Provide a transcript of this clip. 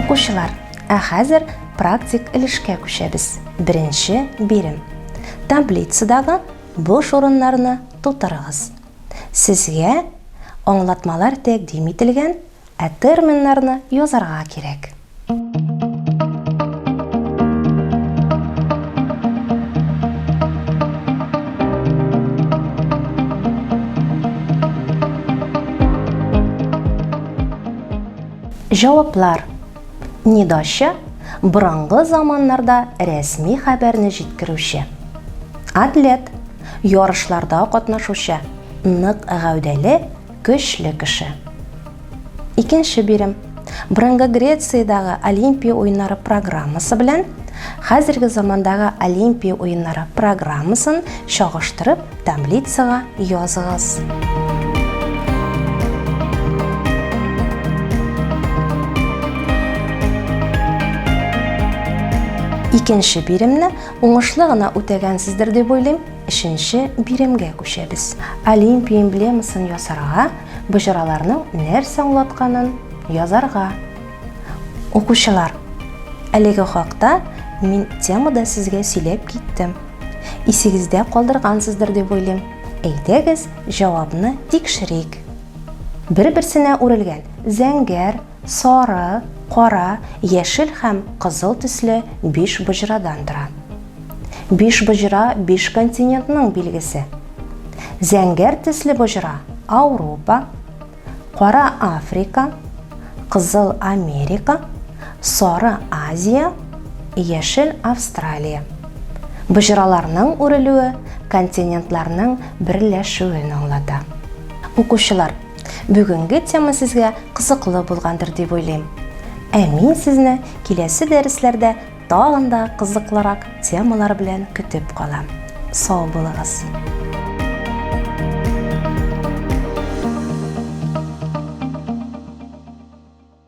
Укучылар, ә хәзер практик өлешкә күчәбез. Беренче бирем. Таблицадагы буш урыннарны тутырыгыз. Сезгә аңлатмалар тәкъдим ителгән, ә терминнарны язарга кирәк. Җаваплар. Нидачы, борынгы заманнарда рәсми хәбәрне җиткерүче. Атлет, ярышларда катнашучы, нык гәүдәле, көчле кеше. Икенче бирем. Борынгы Грециядәге Олимпия уеннары программасы белән хәзерге замандагы Олимпия уеннары программасын чагыштырып таблицага языгыз. Икенче биремне уңышлы гына үтәгәнсездер дип уйлыйм. Өченче биремгә күчәбез. Олимпия эмблемасын ясарга, боҗраларның нәрсә аңлатканын язарга. Укучылар, әлеге хакта мин темада сезгә сөйләп киттем. Исегездә калдыргансыздыр дип уйлыйм. Әйдәгез, җавапны тикшерик. Бер-берсенә үрелгән зәңгәр, сары, кара, яшел һәм кызыл төсле биш боҗрадан тора. Биш боҗра биш континентның билгесе. Зәңгәр төсле боҗра Ауропа, кара Африка, кызыл Америка, сары Азия, яшел Австралия. Боҗраларның үрелүе континентларның берләшүен аңлата. Укучылар, бүгенге тема сезгә кызыклы булгандыр дип уйлыйм. Ә мин сезне киләсе дәресләрдә тагын да кызыклырак темалар белән көтеп калам. Сау булыгыз!